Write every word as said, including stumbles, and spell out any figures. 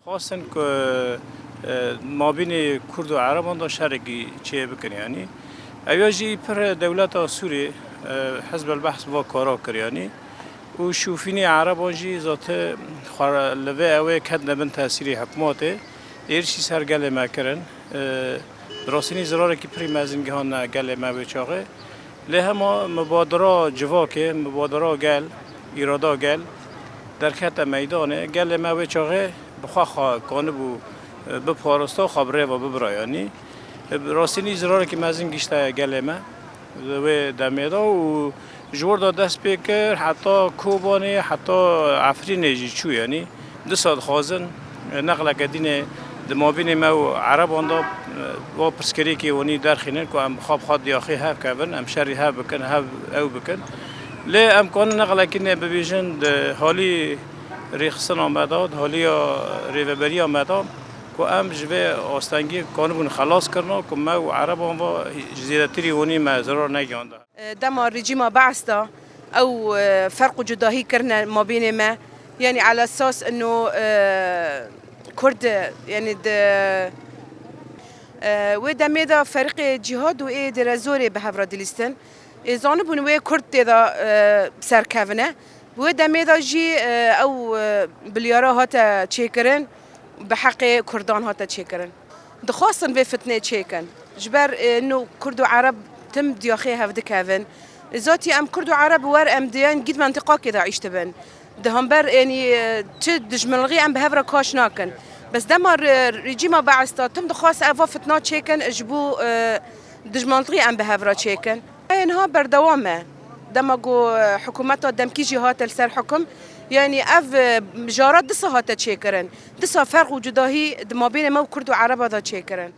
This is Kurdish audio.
Xwestin ku, e, mabînê Kurd û Ereban de şerekî çêbikin, yanî. Ew ya jî pir dewleta Sûriyê, e, Hizb el Behs va kara kir, yanî. Û şûfînê Ereban jî zate xwe li vê ew ê ketine bin tesîrê hikûmetê, êrişî ser gelê me kirin. E, bi rastînî zirarekî pirî mezin gihandine gelê me wê çaxê. Lê hema mubadira civakê, mubadira gel, îrada gel derkete meydanê. Gelê me wê çaxê bi xwe xwe kanibû, e, biparasta, xwe bi rê ve bibira, yanî. E, bi rastînî zirarekî mezin gişte gelê me di wê demê de û ji wir de dest pê kir, heta Kobanê, heta Efrînê jî çû, yanî. Dîsa dixwazin, e, neqleke dînê di mabînê me û Ereban de, e, va pirsgirêkê wanî derxînin ku em bi xwe bi xwe diyaxê hev kevin, em şerî hev bikin, hev ew bikin. Lê em kanin neqlekî nê bibêjin di halî rêxistina me de, di haliya rêveberiya me de ku em ji vê astengî kanibûn xelas kirina ku me û Ereban va ji zêdetirî wanî me zirar negihanda. Dema rejîma Be'es de ew, e, ferq û cudahî kirine mabênê me, yanî ala esas ino, e, Kurd, yanî di, e, wê demê de ferîqê cîhad û ê dêrezorê bi hev re dilîstin. Ê zanibûn wê Kurd tê de, e, serkevine. Bi wê demê de jî, e, ew, e, bilyara hate çêkirin, bi heqê Kurdan hate çêkirin. Dixwastin vê fitnê çêkin. Ji ber, e, no Kurd û Ereb tim diyaxê hev dikevin. Zatî em Kurd û Ereb wer em diyên gîd mentiqakê de îş dibin. Di hember, yanî, e, çi dijminlixî em bi hev re kaş nakin. Bes dema re-, rejîma Be'es de tim dixwast ev va fitna çêkin ji bo, e, dijminlixî em bi hev re çêkin. Ê niha berdewam e. Dema ku, e, hikûmeta demkî jî hate li ser hukum, yanî ev, e, jara disa hate çêkirin. Disa ferq û cudahî di mabênê me û Kurd û Ereba de çêkirin.